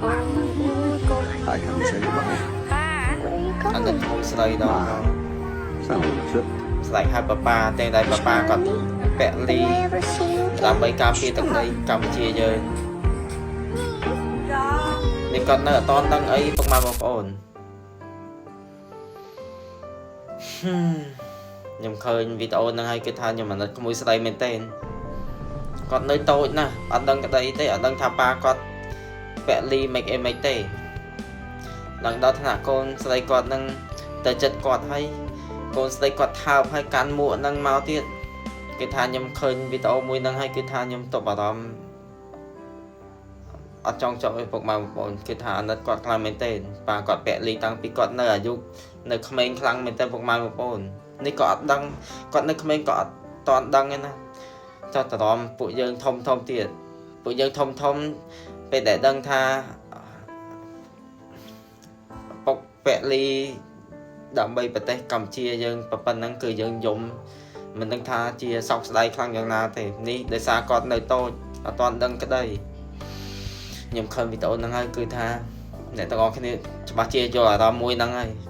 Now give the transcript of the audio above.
អូកូន I haven't said goodbye. ប៉ា អាណិតក្មួយស្រីដល់មក It's not a trip. ស្ដេចហៅប៉ាប៉ាទាំងដែលប៉ាប៉ាគាត់ពលី Will I ever see you ដើម្បី again? ការពារទឹកដីកម្ពុជាយើងនេះគាត់នៅអត់តដឹងអីពុកម៉ែបងប្អូនហឹមខ្ញុំឃើញវីដេអូហ្នឹងហើយគឺថាខ្ញុំអាណិតក្មួយស្រីមែនទែនគាត់នៅតូចណាស់អត់ដឹងក្តីទេអត់ដឹងថាប៉ាគាត់ពលីមិនអីមិនទេឡើងដល់ថ្នាក់កូនស្រីគាត់នឹងទៅចិត្តគាត់ហើយកូនស្រីគាត់ថើបហើយកាន់មួកហ្នឹងមកទៀត គេថាខ្ញុំឃើញវីដេអូមួយហ្នឹងហើយគឺថាខ្ញុំទប់អារម្មណ៍អត់ចង់ចប់ឲ្យពុកម៉ែបងប្អូនគេថាអាណិតគាត់ខ្លាំងមែនទែនប៉ាគាត់ពាក់លីតាំងពីគាត់នៅអាយុនៅក្មេងខ្លាំងមែនទែនពុកម៉ែបងប្អូននេះក៏អត់ដឹងគាត់នៅក្មេងក៏អត់តន់ដឹងទេណាចោះតរំពួកយើងធំធំទៀតពួកយើងធំធំពេលដែលដឹងថាពុកពាក់លីដើម្បីប្រទេសកម្ពុជាយើងប៉ុណ្ណឹងគឺយើងយំ មិនដឹងថាជាសោកស្ដាយខ្លាំងយ៉ាងណាទេនេះដោយសារគាត់នៅតូចអត់ទាន់ដឹងក្តីខ្ញុំឃើញវីដេអូហ្នឹងហើយគឺថាអ្នកទាំងអស់គ្នាច្បាស់ជាយល់អារម្មណ៍មួយហ្នឹងហើយ។